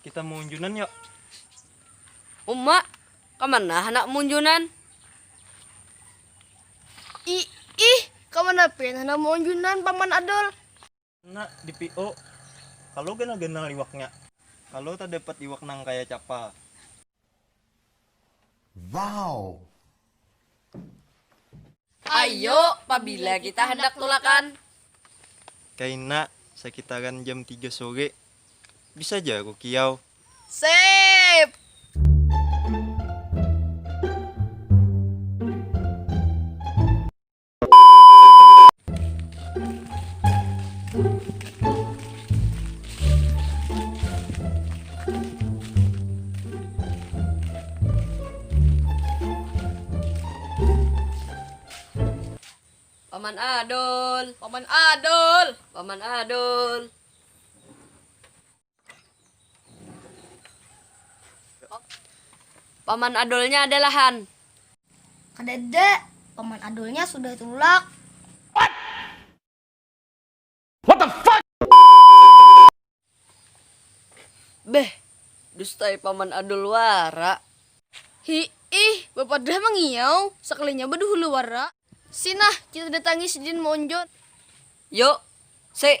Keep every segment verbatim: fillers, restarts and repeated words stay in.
Kita maunjunan yuk. Uma, kamana handak maunjunan? Ih, ih, kamana pian handak maunjunan, Paman Adul? Nak di P O, kalau ganal-ganal iwaknya. Kalau tadapat iwak nang kaya capa. Wow. Ayo, pabila kita handak tulakan? Kaina, sakitaran jam tiga sore. Bisa ja aku kiau. Sip. Paman Adul, Paman Adul, Paman Adul. Paman Adulnya adalah Han. Kadada, Paman Adulnya sudah tulak. What the fuck? Beh, dustai Paman Adul wara. Hiih, bapadah mangiau, sakalinya baduhulu wara. Sinah, kita datangi sidin maunjun. Yuk, si.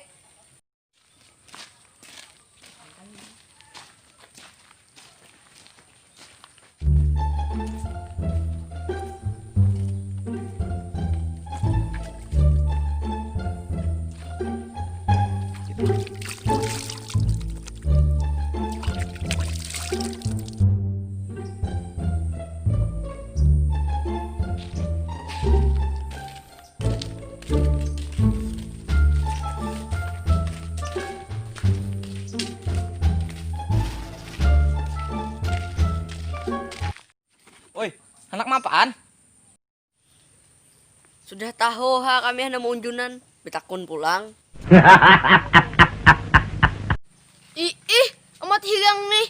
Oi, handak maapaan? Sudah tahu ha kami handak maunjunan, batakun pulang. Iih, amat hirang nih.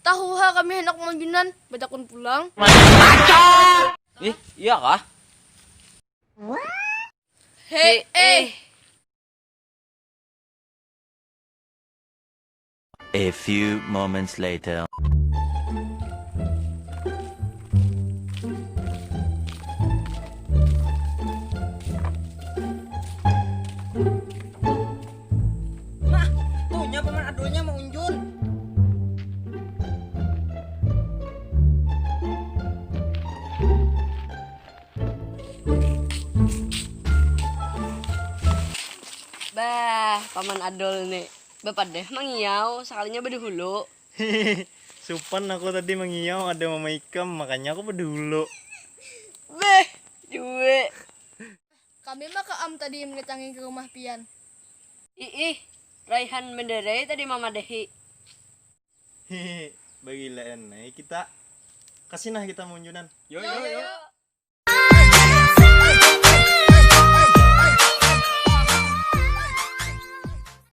Tahu ha kami handak maunjunan, batakun pulang. Ih, iya kah? He eh. A few moments later. Nah, tuhnya Paman Adulnya maunjun. Bah, Paman Adul ni. Bapadah mangiau, sakalinya baduhulu. Supan aku tadi mangiau ada mama ikam, makanya aku baduhulu. Beh, jua. Kami maka am tadi mendatangi ke rumah pian. Iih, Raihan Mendarai tadi mamadahi. Hihi, bagilaan ai kita. Kasinah kita maunjunan. Yo yo yo.